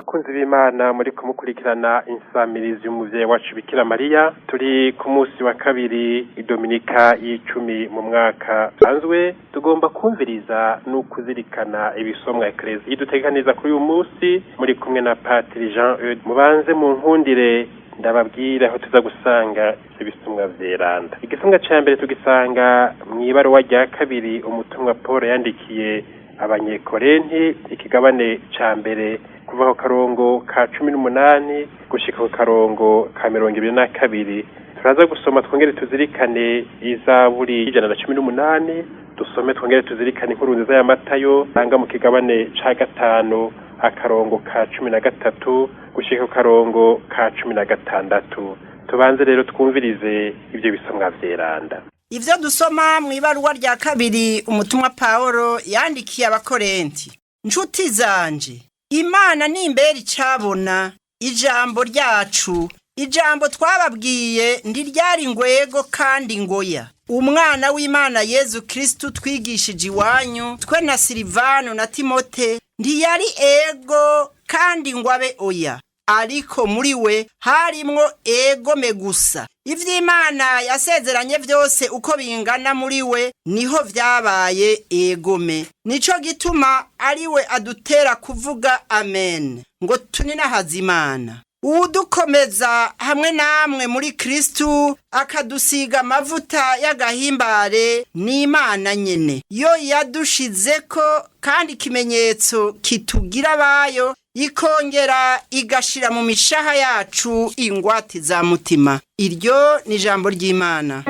Bakunzi b'Imana, muri kumukurikirana insamirizi y'umuvyeyi wacu Bikira Mariya. Turi ku munsi wa kabiri, idominika y'icumi mu mwaka usanzwe. Tugomba kumviriza no kuzirikana ibisomwa Eklezia idutegekaniriza kuri uyu munsi. Muri kumwe na Patiri Jean Eudes. Mubanze mu nkundire ndababwira aho tuza gusanga ivyo bisomwa vyeranda. Igisomwa ca mbere tugisanga mw'ibaruwa rya kabiri umutumwa Paul yandikiye abanyekorenti, ikigabane ca mbere, kuva ku karongo ka 18 gushika ku karongo ka 22. Turaza gusoma twongere tuzirikane izaburi 118, dusome twongere tuzirikane inkuru nziza ya Matayo tanga mu kigabane ca gatanu, akarongo ka 13 gushika ku karongo ka 16. Tubanze rero twumvirize ivyo bisomwa vyeranda. Ivyo dusoma mw'ibaruwa rya kabiri umutumwa Paul yandikiye abakorenti. Nshuti zanje, Imana nimbera icabona, ijambo ryacu, ijambo twababwiye ndiryari ngwego kandi ngoya. Umwana w'Imana Yezu Kristu twigishije iwanyu, twe na Silivano na Timote, ntiyari ego kandi ngo abe oya, ariko muri we harimwo egome gusa. Ivy'Imana yasezeranye vyose uko bingana muri we niho vyabaye egome. Nico gituma ari we adutera kuvuga amen, ngo tuninahaze Imana. Uwudukomeza hamwe namwe muri Kristu akadusiga amavuta y'agahimbare ni Imana nyene. Yo yadushizeko kandi ikimenyetso kitugira abayo, ikongera igashira mu mishaha yacu ingwate za mutima. Iryo ni ijambo ry'Imana.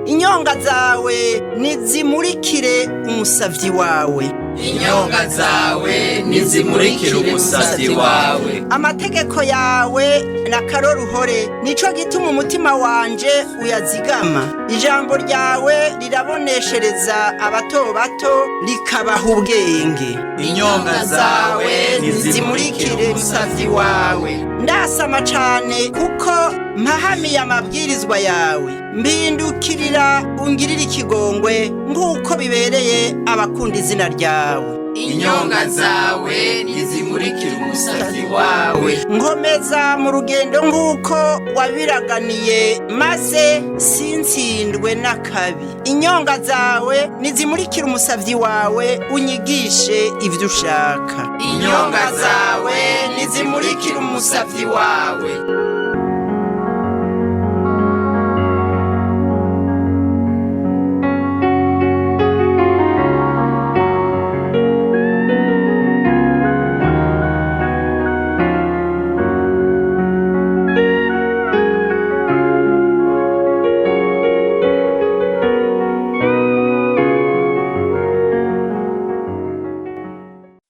Inyonga zawe nizimurikire umusavyi wawe. Inyonga zawe nizimurikire umusavyi wawe. Amategeko yawe na karoruhore, nico gituma umutima wanje uyazigama. Ijambo ryawe riraboneshereza abato bato, rikabaha ubwenge. Inyonga zawe nizimurikire umusavyi wawe. Ndasama cane kuko mpahamiye amabwirizwa yawe. Mbindukirira ungirire ikigongwe nk'uko bibereye abakunda izina ryawe. Inyonga zawe nizimurikire umusavyi wawe. Nkomeza mu rugendo nk'uko wabiraganiye, maze sintsindwe n'akabi. Inyonga zawe nizimurikire umusavyi wawe, unyigishe ivyo ushaka. Inyonga zawe nizimurikire umusavyi wawe.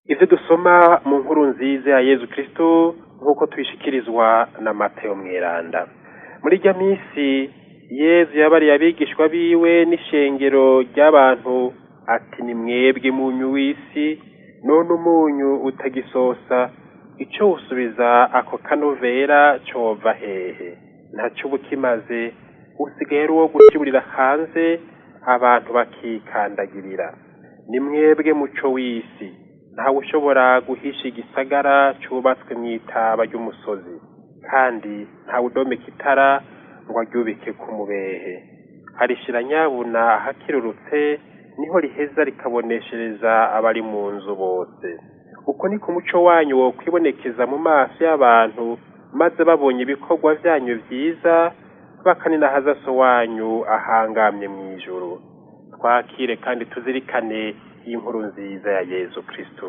Ivyo dusoma mu nkuru nziza ya Yezu Kristo nk'uko tuyishikirizwa na Mateo Mweranda. Muri irya misi Yezu yabariye abigishwa biwe n'ishengero ry'abantu ati: ni mwebwe munyu w'isi, none umunyu utagisosa, ico usubiza ako kanovera cova hehe? Ntaco uba ukimaze, usigaye ari uwo guciburira hanze, abantu bakikandagirira. Ni mwebwe muco w'isi. Ntawe ushobora guhisha igisagara cubatswe mw'itaba ry'umusozi, kandi ntawe udomeka itara ngo aryubike ku mubehe. Arishira nyabuna ahakirurutse, niho riheza rikaboneshereza abari mu nzu bose. Uko niko umuco wanyu wokwibonekeza mu maso y'abantu, maze babonye ibikorwa vyanyu vyiza, bakaninahaza so wanyu ahangamye mw'ijuru. Twakire kandi tuzirikane inkuru nziza ya Yezu Kristo.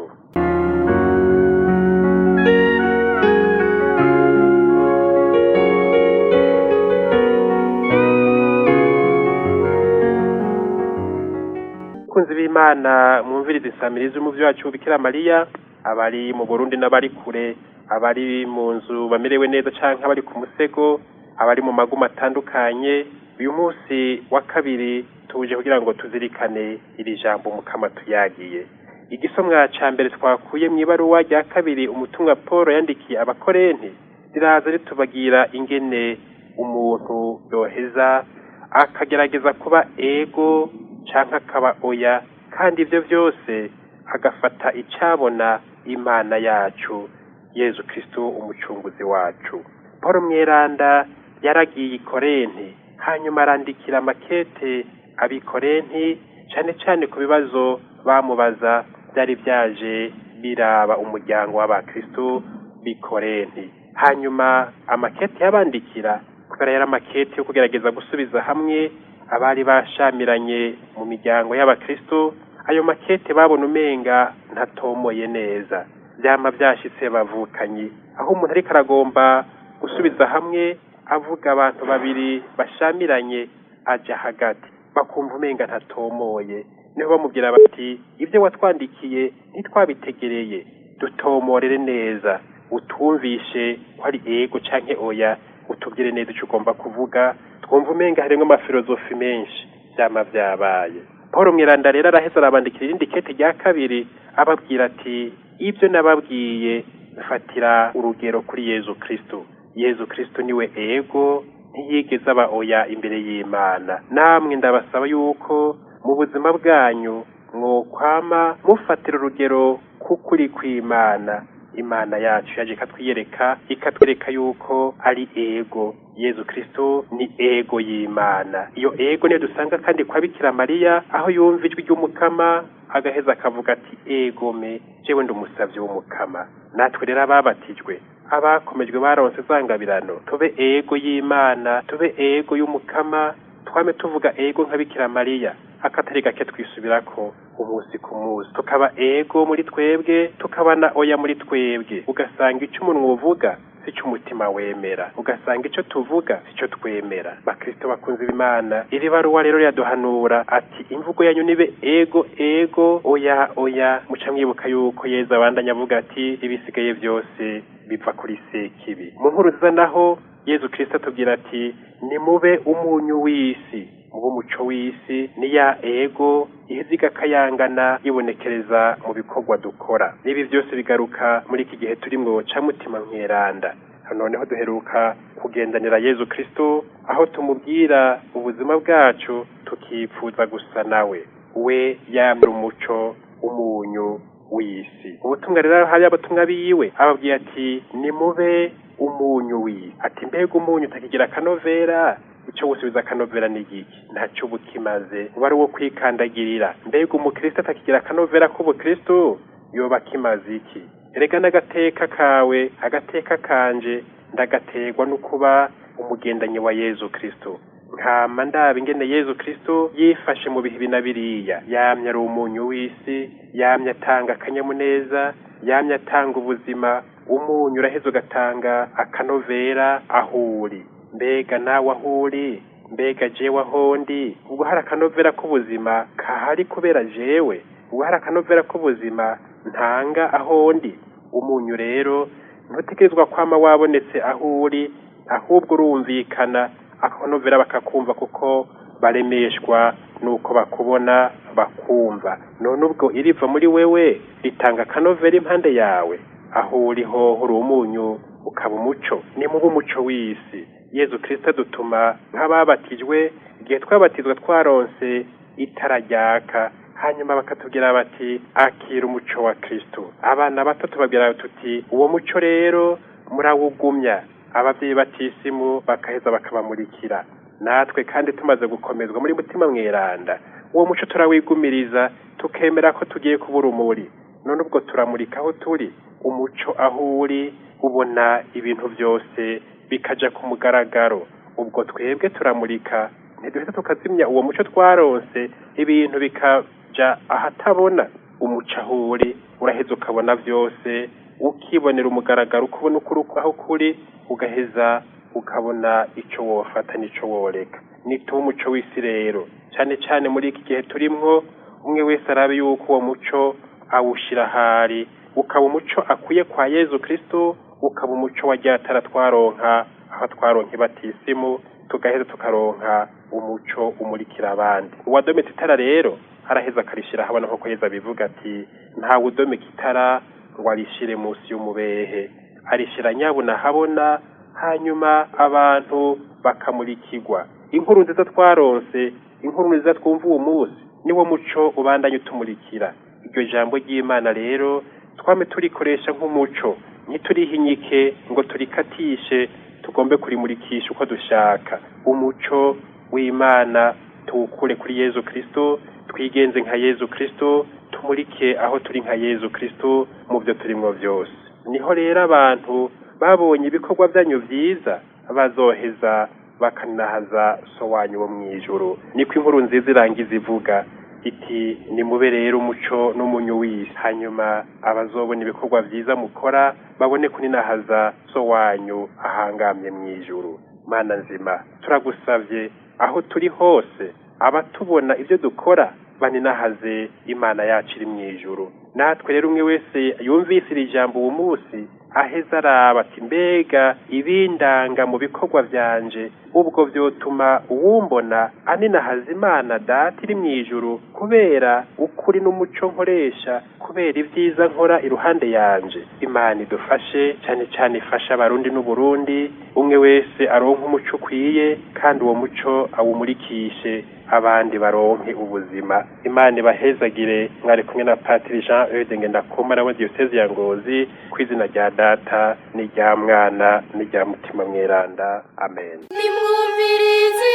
Bakunzi b'Imana, mwumvirize insamirizi y'umuvyi wacu Bikira Mariya, abari mu Burundi n'abari kure, abari mu nzu bamerewe neza canke abari ku musego, abari mu magumu atandukanye. Uyu munsi wa kabiri tuje kugira ngo tuzirikane iri jambo Mukama tuyagiye. Igisomwa ca mbere twakuye mw'ibaruwa rya kabiri umutumwa Paul yandikiye abakorenti Riraza ritubagira ingene umuntu yoheza akagerageza kuba ego canke akaba oya, kandi ivyo vyose agafata icabona Imana yacu Yezu Kristo umucunguzi wacu. Paul Mweranda yaragiye i Korenti, hanyuma arandikira amakete ab'ikorenti cane cane ku bibazo bamubaza vyari vyaje biraba umuryango w'abakristo b'ikorenti. Hanyuma amakete yabandikira, kubera yari amakete yo kugerageza gusubiza hamwe abari bashamiranye mu miryango y'abakristo, ayo makete babona umenga ntatomoye neza. Vyama vyashitse bavukanyi, aho umuntu ariko aragomba gusubiza hamwe avuga abantu babiri bashamiranye aja hagati, bakumva umenga ntatomoye. Niho bamubwira bati ibyo watwandikiye ntitwabitegereye, dutomorere neza, utwumvishe ko ari ego canke oya, utubwire neza ico ugomba kuvuga, twumva umenga harimwo amafilozofi menshi. Vyama vyabaye. Paul Mweranda rero araheza arabandikira irindi kete rya kabiri, ababwira ati ibyo nababwiye mfatira urugero kuri Yezu Kristo. Yezu Kristo niwe ego, ntiyigeze aba oya imbere y'Imana. Namwe ndabasaba yuko mu buzima bwanyu mwokwama mufatira urugero k'ukuri kw'Imana. Imana yacu yaje ikatwiyereka, ikatwereka yuko ari ego. Yezu Kristo ni ego y'Imana. Iyo ego niyo dusanga kandi kwa Bikira Mariya, aho yumva ijwi ry'Umukama agaheza akavuga ati egome, jewe ndi umusavyi w'Umukama. Natwe rero ababatijwe, abakomejwe, baronse zangabirano, tube ego y'Imana, tube ego y'Umukama, twame tuvuga ego nka Bikira Mariya, akatari gake twisubirako umunsi ku munsi, tukaba ego muri twebwe, tukaba na oya muri twebwe. Ugasanga ico umunwa uvuga sico umutima wemera, ugasanga ico tuvuga sico twemera. Bakristo bakunze Imana, iri baruwa rero riraduhanura ati imvugo yanyu nibe ego ego, oya oya. Muca mwibuka yuko Yezu abandanya avuga ati ibisigaye vyose biva kuri Sekibi. Mu nkuru nziza naho Yezu Kristo atubwira ati nimube umunyu w'isi, mube umuco w'isi. Ni ya ego iheza igakayangana yibonekereza mu bikorwa dukora. N'ibi vyose bigaruka muri iki gihe turimwo ca Mutima Mweranda. Noneho duheruka kugendanira Yezu Kristo, aho tumubwira ubuzima bwacu tukipfuza gusa nawe. We yamye umuco, umunyu w'isi. Ubutumwa rero hari abatumwa biwe ababwiye ati nimube umunyu w'isi. Ati mbega umunyu utakigira akanovera, ico gusubiza akanovera ni igiki? Ntaco bukimaze, uba ari uwo kwikandagirira. Mbega umukristo atakigira akanovera k'ubukristo yoba akimaze iki? Erega n'agateka kawe, agateka kanje ndagaterwa no kuba umugendanyi wa Yezu Kristo. Nkama ndaba ingene Yezu Kristo yifashe mu bihe na biriya. Yamye ari umunyu w'isi, yamye atanga akanyamuneza, yamye atanga ubuzima. Umunyu uraheza ugatanga akanovera aho uri. Mbega nawe aho uri, mbega jewe aho ndi, ubwo hari akanovera k'ubuzima kahari kubera jewe, ubwo hari akanovera k'ubuzima ntanga aho ndi. Umunyu rero ntutegerezwa kwama wabonetse aho uri, ahubwo urumvikana akanovera bakakumva, kuko baremeshwa nuko bakubona bakumva. None ubwo iriva muri wewe ritanga akanovera impande yawe, aho uri hoho uri umunyu ukaba umuco. Nimube umuco w'isi. Yezu Kristo adutuma nk'ababatijwe, igihe twabatizwa twaronse itara ryaka, hanyuma bakatubwira bati akira umuco wa Kristo. Abana bato tubabwira tuti uwo muco rero murawugumya. Abavyeyi batisimu bakaheza bakabamurikira. Natwe kandi tumaze gukomezwa muri Mutima Mweranda, uwo muco turawigumiriza, tukemera ko tugiye kuba urumuri. None ubwo turamurika aho turi, umuco aho uri ubona ibintu vyose bikaja ku mugaragaro. Ubwo twebwe turamurika, ntiduhita tukazimya uwo muco twaronse, ibintu bikaja ahatabona. Umuco aho uri uraheza ukabona vyose, ukibonera umugaragaro, ukubona ukuri aho kuri, ugaheza ukabona ico wofata n'ico woreka. Nituba umuco w'isi rero, cane cane muri iki gihe turimwo, umwe wese arabe yuko uwo muco awushira ahari, ukaba umuco akwiye kwa Yezu Kristo, ukaba umuco wa rya tara twaronka aho twaronka ibatisimu, tugaheza tukaronka umuco umurikira abandi. Uwadometse itara rero araheza akarishira ahabona, nkuko Yezu abivuga ati ntawe udomeka itara ngo arishire munsi y'umubehe, arishira nyabuna habona. Hanyuma abantu bakamurikirwa inkuru nziza twaronse, inkuru nziza twumva uwo munsi, niwo muco ubandanya utumurikira. Iryo jambo ry'Imana rero twame turikoresha nk'umuco, ntiturihinyike ngo turikatishe tugombe kurimurikisha uko dushaka. Umuco w'Imana tuwukure kuri Yezu Kristo, twigenze nka Yezu Kristo, tumurike aho turi nka Yezu Kristo mu byo turimwo vyose. Niho rero abantu babonye ibikorwa byanyu vyiza bazoheza bakanahaza So wanyu wo mw'ijuru. Niko inkuru nziza irangiza ivuga iti: nimube rero umuco n'umunyu w'isi, hanyuma abazobona ibikorwa vyiza mukora babone kuninahaza So wanyu ahangamye mw'ijuru. Mana nzima, turagusavye aho turi hose abatubona ibyo dukora baninahaze Imana yacu iri mw'ijuru. Natwe rero umwe wese yumvise iri jambo uwo munsi aheza araba ati: mbega ibindanga mu bikorwa vyanje ubwo vyotuma uwumbona aninahaza Imana Data iri mw'ijuru kubera ukuri n'umuco nkoresha, kubera ibyiza nkora iruhande yanje? Imana idufashe cane cane, ifashe Abarundi n'Uburundi, umwe wese aronke umuco ukwiye kandi uwo muco awumurikishe abandi baronke ubuzima. Imana ibahezagire. Mwari kumwe na Patiri Jean Eude Ngendakumara wa Diyosezi ya Ngozi, ku izina rya Data n'irya Mwana n'irya Mutima Mweranda. Amen. Nimwumvirize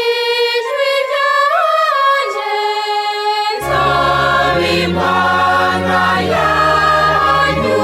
ijwi ryanje, nsaba Imana yanyu.